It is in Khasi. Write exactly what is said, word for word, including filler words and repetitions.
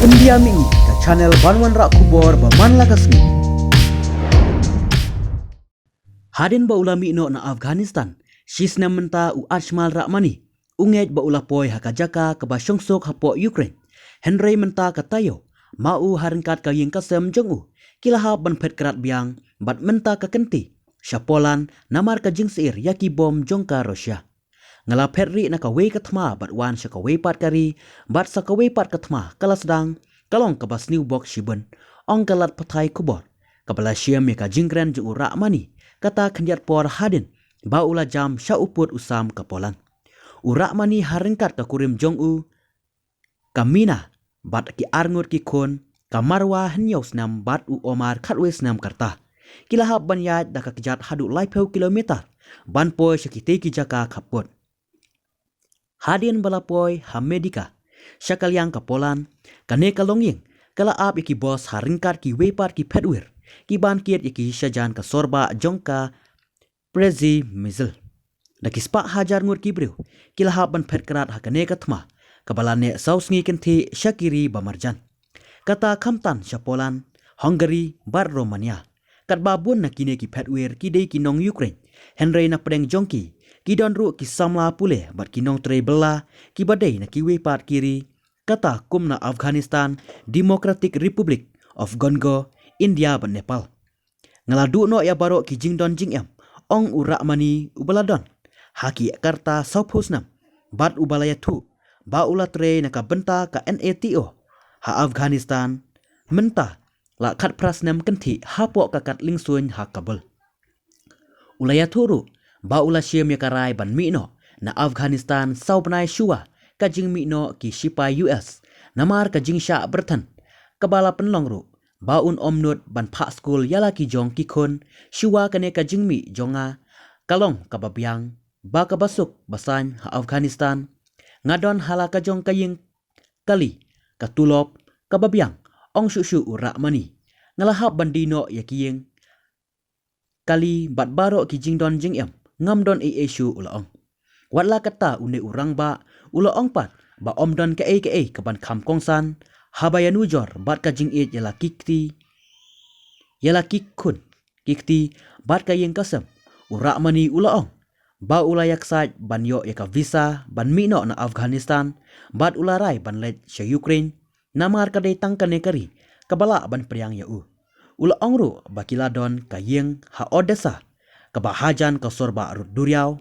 India Mini, ka channel ban wanrah khubor ba man la ka sngi. Hadien ba u la mih noh na Afghanistan, shi snem mynta u Ajmal Rahmani u ngeit ba u la poi ha ka jaka kaba shongsuk hapoh Ukraine. Hynrei mynta ka taïew, ma u ha ryngkat ka ïing ka sem jong u ki la hap ban phet krad biang bad mynta ka kynti sha Poland namar ka jingsyier ïa ki bom jong ka Russia. Nga la phet rieh na kawei ka thma bad wan sha kawei pat ka ri, bad sa kawei pat ka thma ka la sdang, ka long kaba sniew bok shibun, ong ka lad pathai khubor kaba la shim ïa ka jingkren jong u Rahmani, kata khyndiat por hadien ba u la jam sha u pud u sam ka Poland. U Rahmani ha ryngkat ka kurim jong u, ka Mina, bad ki arngut ki khun, ka Marwa hynñiew snem bad u Omar khatwei snem ka rta, ki la hap ban ïaid da ka kjat haduh laiphew kilometer ban poi sha kitei ki jaka khappud. Hadien ba la poi ha Medica, sha ka liang ka Poland, kane ka longïing ka la ap ïa ki bos ha ryngkat kiwei pat ki phetwir, ki ban kit ïa ki shajan ka sorbah jong ka Przemysl. Da ki spah hajar ngut ki briew ki la hap ban phet krad ha kane ka thma kaba la neh saw sngi kynthih sha ki ri ba marjan, kata khamtam sha Poland, Hungary bad Romania. Katba bun na kine ki phetwir ki dei ki nong Ukraine, hynrei na pdeng jong ki, ki don ruh ki samla pule bad ki nongtrei bylla kiba dei na kiwei pat ki ri, kata kum na Afghanistan, Democratic Republic of Congo, India bad Nepal. Nga la duh noh ïa baroh ki jingdon jingem, ong u Rahmani uba la don ha ki karta sawphew snem, bad uba la ïathuh ba u la trei na ka bynta ka NATO ha Afghanistan mynta la khatphra snem kynthih hapoh ka kad liengsuiñ ha Kabul. U la ïathuh ruh ba u la shim ïa ka rai ban mih noh na Afghanistan saw bnai shuwa ka jingmih noh ki shipai U S namar ka jingshah byrthen, kaba la pynlong ruh ba un ym nud ban phah skul ïa la ki jong ki khun. Shuwa kane ka jingmih jong nga ka long kaba biang, ba kaba suk ba saiñ ha Afghanistan nga don ha la ka jong ka ïing kali, ka tulop kaba biang, ong shuh shuh u Rahmani. Nga la hap ban die noh ïa ki ïing kali bad baroh ki jingdon jingem, ngam don ei ei shuh, u la ong. Wat la katta, une u rangbah u la ong pat ba ym don kaei kaei kaban kham kongsan haba ïanujor bad ka jingïeit ïa la ki kti, ïa la ki khun ki kti bad ka ïing ka sem. U Rahmani u la ong ba u la ïaksaid ban ïoh ïa ka visa ban mih noh na Afghanistan, bad u la rai ban leit sha Ukraine namar ka dei tang kane ka ri kaba lah ban pdiang ïa u. U la ong ruh ba ki la don ka ïing ha Odessa, kaba hajan ka sorbah rud duriaw,